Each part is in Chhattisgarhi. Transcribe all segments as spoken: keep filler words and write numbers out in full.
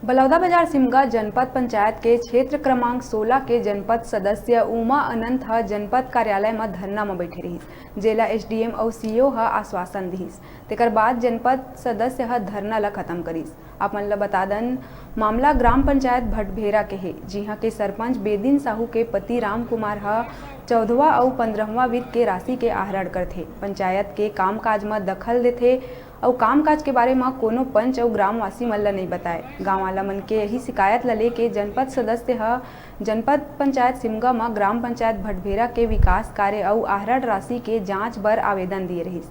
बलौदाबाजार सिमगा जनपद पंचायत के क्षेत्र क्रमांक सोलह के जनपद सदस्य उमा अनंत ह जनपद कार्यालय म धरना म बैठे रहिस, जेला एसडीएम अउ सीईओ ह आश्वासन दिहिस। तेकर बाद जनपद सदस्य ह धरना ल खत्म करिस। आप मन ल बता दन, मामला ग्राम पंचायत भटभेरा के हे, जिहां के सरपंच बेदिन साहू के पति राम कुमार ह चौदहवां अउ पंद्रहवां वित्त के राशि के आहरण करथे, पंचायत के कामकाज म दखल देथे अउ कामकाज के बारे म कोनो पंच अउ ग्रामवासी मन ल नइ बताय। गांव वाला मन के यही शिकायत ल लेके जनपद सदस्य ह जनपद पंचायत सिमगा म ग्राम पंचायत भटभेरा के विकास कार्य अउ आहरण राशि के जांच बर आवेदन दिए रहिस,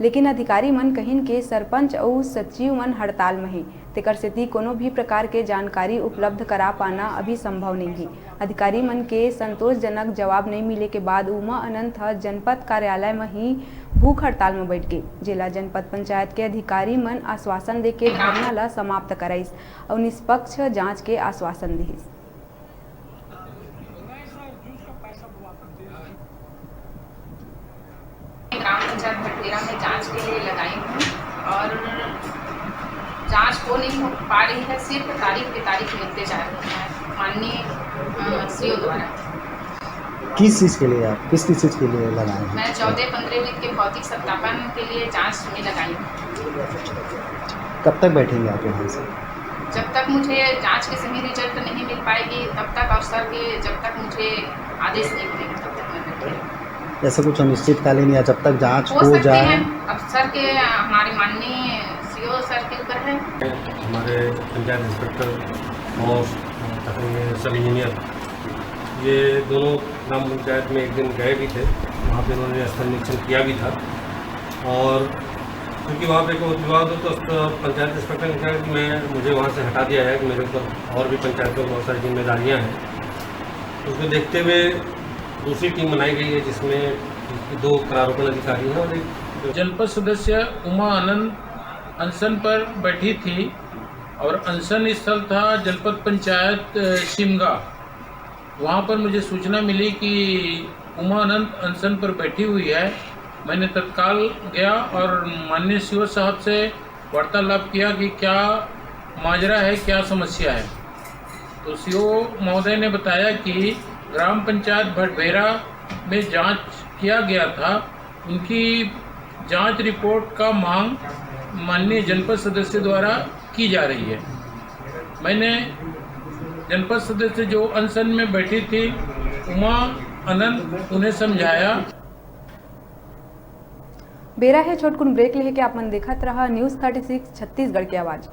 लेकिन अधिकारी मन कहिन के सरपंच अउ सचिव मन हड़ताल म हे, तेकर सेती कोनो भी प्रकार के जानकारी उपलब्ध करा पाना अभी संभव नइ हे। अधिकारी मन के संतोषजनक जवाब नइ मिले के बाद उमा अनंत ह जनपद कार्यालय म ही भूख हड़ताल म बैठ गे, जेला जनपद पंचायत के अधिकारी मन आश्वासन देके धरना ल समाप्त कराइस अउ निष्पक्ष जांच के आश्वासन दिहिस। ग्राम पंचायत भटभेरा में जांच के लिए लगाई हूँ और जांच हो नहीं हो पा रही है, सिर्फ तारीख पे तारीख मिलते जा रही है माननीय सीईओ द्वारा। किस चीज़ के लिए आप किस किस चीज़ के लिए लगाए हैं? मैं चौदह पंद्रह वित्त के भौतिक सत्यापन के लिए जांच में लगाई हूँ। कब तक बैठेंगे आप यहाँ से? जब तक मुझे जांच की सही रिजल्ट नहीं मिल पाएगी तब तक, और सर के जब तक मुझे आदेश नहीं मिलेगा तब तक मैं बैठूंगी। ऐसा कुछ अनिश्चितकालीन या जब तक जांच हो हो सकती जाए? है। अब सर के, हमारे माननीय सीईओ सर के ऊपर है। हमारे पंचायत इंस्पेक्टर और सब इंजीनियर, ये दोनों ग्राम पंचायत में एक दिन गए भी थे, वहाँ पे उन्होंने स्थल निरीक्षण किया भी था। और क्योंकि वहाँ पे एक विवाद हो तो पंचायत इंस्पेक्टर ने कहा कि मैं मुझे वहाँ से हटा दिया जाए कि मेरे ऊपर और भी पंचायतों में बहुत सारी जिम्मेदारियाँ हैं। उसको देखते हुए दूसरी टीम बनाई गई है, जिसमें दो करारोपण अधिकारी हैं और एक जनपद सदस्य उमा आनंद अनशन पर बैठी थी और अनशन स्थल था जनपद पंचायत, अ, शिमगा। वहाँ पर मुझे सूचना मिली कि उमा आनंद अनशन पर बैठी हुई है। मैंने तत्काल गया और माननीय सीईओ साहब से वार्तालाप किया कि क्या माजरा है, क्या समस्या है। तो सीईओ महोदय ने बताया कि ग्राम पंचायत भटभेरा में जांच किया गया था, उनकी जांच रिपोर्ट का मांग माननीय जनपद सदस्य द्वारा की जा रही है। मैंने जनपद सदस्य जो अनशन में बैठी थी उमा आनंद, उन्हें समझाया। बेरा हे छोटकुन ब्रेक लेहे के, आप मन देखत रहा न्यूज़ थर्टी सिक्स छत्तीसगढ़ के आवाज़।